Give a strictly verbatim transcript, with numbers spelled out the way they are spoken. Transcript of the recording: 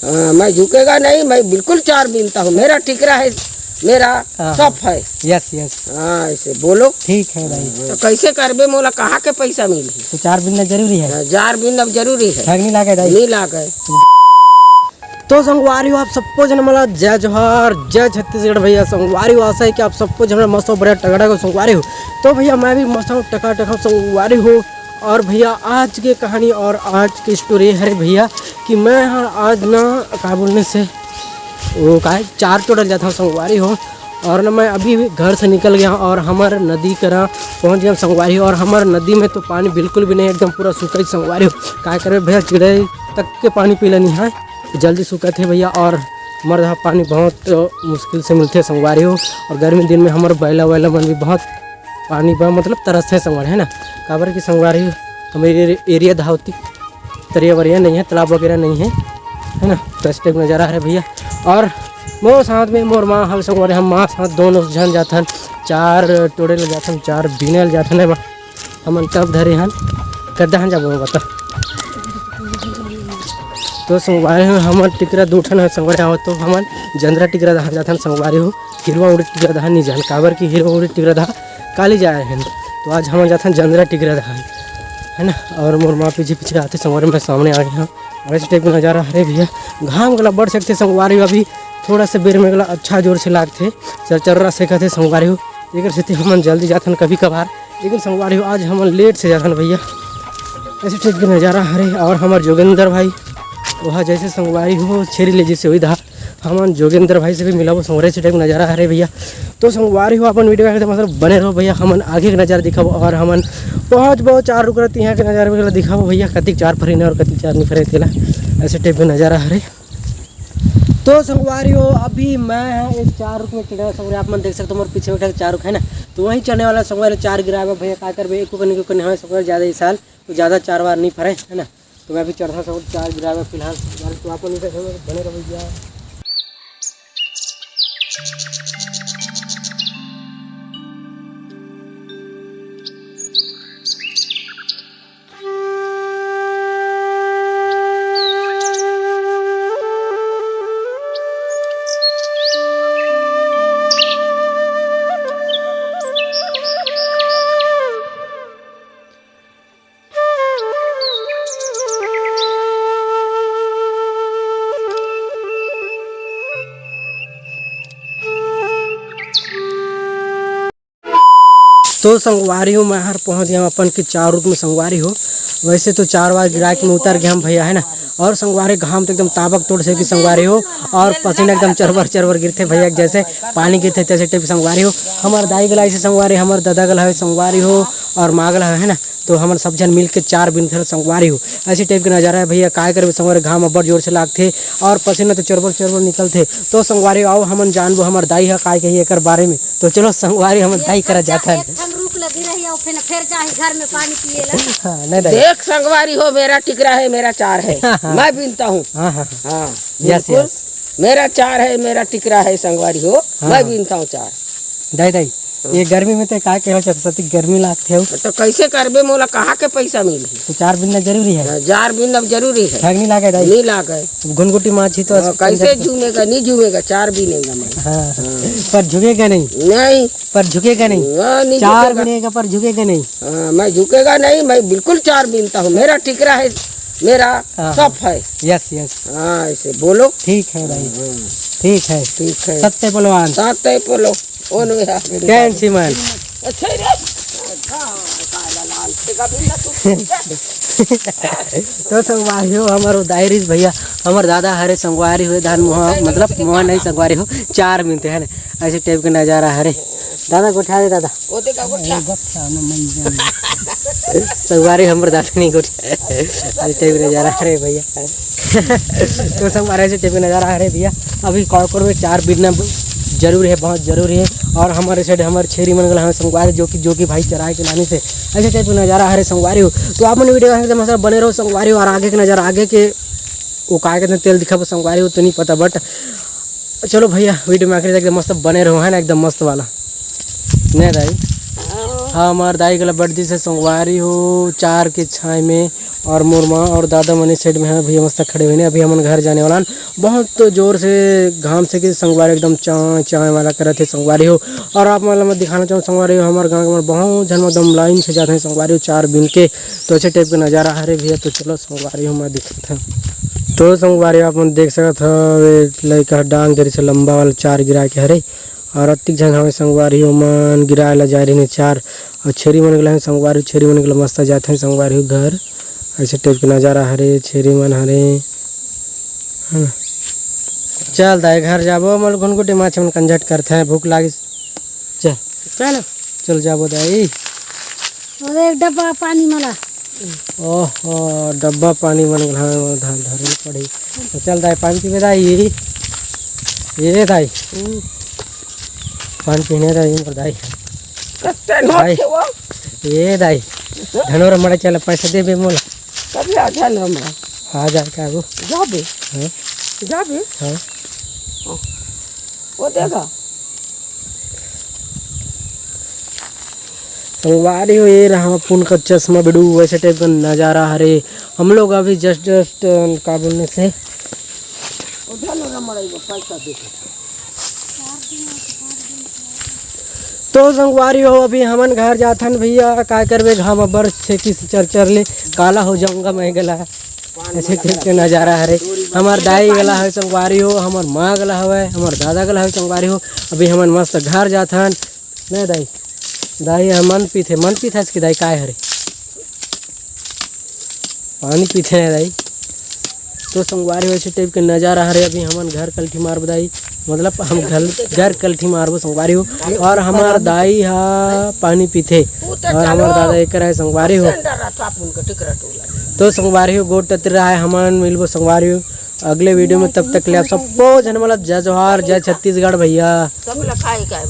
हाँ, मैं झुकेगा नहीं, मैं बिल्कुल चार बीनता हूँ। मेरा टिकरा है, मेरा हाँ, सब हाँ। है। Yes, yes. हाँ, ऐसे बोलो। ठीक है भाई। तो कैसे करबे, मोला कहाँ के पैसा मिलही? तो चार बीनना जरूरी है। हाँ, चार बीनना जरूरी है। ठग नहीं लागे दाई? नहीं लागे। तो संगवारी हो, आप सबको जन मला जय जोहार, जय छत्तीसगढ़ भैया। संगवारी हो, आशा है कि आप सबको जन मस्त हो, बढ़िया टकाटक हो संगवारी हो। तो भैया, मैं भी मस्त हूँ, टकाटक हूँ संगवारी हो। और भैया, आज के कहानी और आज की स्टोरी है भैया कि मैं हाँ आज ना, का बोलने से, वो का है, चार टोड़े ल जाता हूँ संगवारी हो। और ना, मैं अभी भी घर से निकल गया हूँ और हमर नदी करा पहुँच गया हूँ संगवारी हो। और हमर नदी में तो पानी बिल्कुल भी नहीं, एकदम पूरा सूखा ही संगवारी हो। का करबे भैया, चिड़ै तक के पानी पी लेनी है, जल्दी सूखत हे भैया। और हमर यहाँ पानी बहुत मुश्किल से मिलथे संगवारी हो। और गर्मी दिन में हमर बैला वैला मन भी बहुत पानी बर मतलब तरसथे संगवारी, है ना। काबर कि संगवारी हो, हमर एरि-, एरिया दहा ओतिक तरिया वरिया नहीं है, तालाब वगैरह नहीं है, है ना। तो इस टाइप नज़ारा है भैया। और मोर साथ में मोर माँ हवे संगवारी, हम माँ साथ दोनों झन जाथन, चार टोड़े ल जाथन, चार बीने ल जाथन, है माँ। हमन टब धरे हन, कद्दा हन जाबो बता। तो संगवारी हो, हमर टिकरा दू ठन हे संगवारी हो, तो हमन जंदरा टिकरा दहा जाथन संगवारी हो, हिरवा उड़ी टिकरा दहा नहीं जान, काबर कि हिरवा उड़ी टिकरा दहा काली जाए हन। तो आज हमन जाथन जंदरा टिकरा दहा, है ना। और मोर माँ पीछे पीछे आथे संगवारी, मैं सामने आ गया हूँ। और ऐसे टाइप का नज़ारा हरे भैया, घाम गला बढ़ सकथे संगवारी हो, अभी थोड़ा सा बेर में गला अच्छा जोर से लागथे, चरचर्रा सेकथे संगवारी हो। एकर सेती हमन जल्दी जाथन कभी कभार, लेकिन संगवारी हो, आज हमन लेट से जाथन भैया। ऐसे टाइप के नज़ारा हरे। और हमर जोगेंद्र भाई, वहाँ जैसे संगवारी हो छेरी ले जैसे वही दहा, हमन जोगेंद्र भाई से भी मिलाबो संगवारी, ऐसे टाइप नज़ारा हरे भैया। तो संगवारी हो, अपन वीडियो के मतलब बने रहो भैया, हमन आगे के नज़ारा दिखाबो और हमन बहुत बहुत चार रुक रहती यहाँ के नज़ारा वगैरह दिखाबो भैया, कतिक चार फरीने और कतिक चार नहीं फरे तेला, ऐसे टाइप के नज़ारा हरे। तो संगवारी हो, अभी मैं है एक चार रुख में चढ़े हुआ संगवारी, आप मन देख सकते हो मोर पीछे में एक चार रुख है ना, तो वहीं चढ़ने वाला संगवारी, चार गिराए में भैया का करबे, एको कनी, एको कनी हवे संगवारी, ज़्यादा इस साल तो ज़्यादा चार वार नहीं फरे है ना। तो मैं अभी चढ़ता संगवारी, चार गिराए में फिलहाल संगवारी, तो आप मन इधर बने रहो भैया। तो संगवारी हो, मैं हर पहुँच गया हूँ अपन के चार रुख में संगवारी हो। वैसे तो चार बार गिरा के मैं उतर गया हूँ भैया, है ना। और संगवारी, घाम तो एकदम ताबक तोड़ से कि संगवारी हो, और पसीना एकदम चरबर चरबर गिरथे भैया, जैसे पानी गिरथे तैसे टाइप संगवारी हो। हमर दाई गला ऐसे संगवारी, हमर दादा गला है संगवारी हो, और माँ गला है ना। तो हमन सब झन मिल के चार बिनथन संगवारी हो। ऐसे टाइप के नजारा है भैया, काय करबे संगवारी, घाम अब्बड़ जोर से लागथे और पसीना तो चरबर चरबर निकलथे। तो संगवारी हो, आओ हमन जानबो हमर दाई ह काय कही एकर बारे में। तो चलो संगवारी, हमर दाई करा जाथन। एक ठन रुख लगी रही और फिर, फिर जाही घर में पानी पिए ला। हाँ, नहीं दाई। देख संगवारी हो, मेरा टिकरा है, मेरा चार है। हाँ, हाँ। मैं बीनता हूँ। हाँ, हाँ, हाँ। हाँ, यस, बिल्कुल। यस। मेरा चार है, मेरा टिकरा है संगवारी हो, हाँ, मैं हाँ। बीनता हूँ चार। दाई, दाई, हाँ। ये गर्मी में तो काय कहे हो, सती गर्मी लागथे हो। तो कैसे करबे, मोला कहाँ के पैसा मिलही? तो चार बीनना जरूरी है। हाँ, चार बीनना जरूरी है। ठग नहीं लागे दाई? नहीं लागे। घुनघुटी माछी तो हाँ, ऐसे कैसे झूमेगा, नहीं झूमेगा, चार बीनेगा मैं। हाँ। हाँ। पर झुकेगा नहीं। नहीं। पर झुकेगा नहीं। हाँ, नहीं चार झुकेगा। बीनेगा पर झुकेगा नहीं। हाँ, मैं झुकेगा नहीं, मैं बिल्कुल चार बीनता हूँ। मेरा टिकरा है, मेरा हाँ, सब हाँ। है। Yes, yes. हाँ, ऐसे बोलो। ठीक है भाई। हाँ। ठीक है। ठीक है। सत्य पहलवान। सत्य बोलो। कौन हुआ? कैन सी मान। अच्छा रे। तो संगवारी हो, हमर दाई रिस भैया, हमर दादा हरे संगवारी हो, धान मोहा, मतलब मोहा नहीं संगवारी हो, चार मिनते है ना, ऐसे टाइप के नजारा हरे। दादा गोठा दे दादा। वो देखा गोठा। संगवारी हमर दादा नहीं गोठा। ऐसे टाइप के नजारा हरे भैया। तो संगवारी ऐसे टाइप के नजारा हरे भैया। अभी कॉर्कोर में चार बिनना जरूर है, बहुत जरूरी है। और हमारे साइड हमारे छेरी मन गला हमें संगवारी, जो कि, जो कि भाई चराए के लाने से ऐसे टाइप का नजारा हरे संगवारी हो। तो आप मन वीडियो में एकदम मस्त बने रहो संगवारी हो, और आगे के नजारा आगे के वो काय कहते हैं, तेल दिखाबो संगवारी हो तो नहीं पता, but चलो भैया वीडियो में आखिर तक एकदम मस्त बने रहो, है ना, एकदम मस्त वाला। नहीं दाई, हाँ, हमार दाई गला बड़ दिस हे संगवारी हो, चार के छाई में और मोर माँ और दादा मन ए side में हे, अभी मस्त खड़े हुए हे। अभी हमन घर जाने वाला हन। बहुत जोर से घाम से कि संगवारी एकदम चाय चाय वाला करत हे संगवारी हो। और आप मन ला मैं दिखाना चाहूँ संगवारी हो, हमर गाँव के मन बहुत झन एकदम line से जात हे संगवारी हो, चार बिन के। तो ऐसे type के नजारा हरे भैया। तो चलो संगवारी हो, मैं दिखात हूँ। तो संगवारी हो, आप मन देख सकत हो, ये लइका डांग धरी से लंबा वाला चार गिरा के हरे। और अतिक झन हवे संगवारी हो, मन गिराए ला जा रही चार। और छेरी मन गला हे संगवारी, छेरी मन गला मस्त जात हे संगवारी हो घर। ऐसे type के नजारा हरे, छेरी मन हरे, है ना? चल दाई घर जाबो, मल घुनघुटी माछ मन कंझट करथे, भूख लागिस। चल। चल। चल जाबो दाई। अरे एक डब्बा पानी मला। ओहो, डब्बा पानी मन गला हे, वो धर धरे पड़ी। तो चल दाई पानी पीबे दाई। ये दाई। हम्म। पानी पीने दाई, मोर दाई। कत्ते भाई। नोट हे वो? ये दाई। धनोरा मड़ा चल, पैसा देबे मोला। कभी आ जा ना मड़ा। आ जाए का वो? जाबे। हाँ। जाबे? हाँ। वो देगा। संगवारी हो, ये रहा पुन का चश्मा बिडू, वैसे type का नजारा हरे। हम लोग अभी just just अ, का बोलने से उधर लो ना मड़ई में पैसा दे। तो संगवारी हो, अभी हमन घर जाथन भैया, का करबे, घाम अब्बड़ छेकिस चर चर ले, काला हो जाऊंगा मैं गला। ऐसे type के नजारा हरे। हमर दाई गला हवे संगवारी हो, हमर माँ गला हवे, हमर दादा गला हवे संगवारी हो। अभी हमन मस्त घर जाथन। नहीं दाई, दाई ह मन पीथे, मन पीथे इसके दाई काय हरे? पानी पीथे नहीं दाई। तो संगवारी हो, ऐसे type के नजारा हरे। अभी हमन घर कलठी मारबो दाई, मतलब हम घर, घर कलठी मारबो संगवारी हो। और हमर दाई हा पानी पीथे और हमर दादा एकर है संगवारी हो। तो संगवारी हो, गोट ततिर रहा है, हमन मिलबो संगवारी हो अगले video में। तब तक ले आप सबो झन मतलब जय जोहार, जय छत्तीसगढ़ भैया। सब ला खाए का है बा?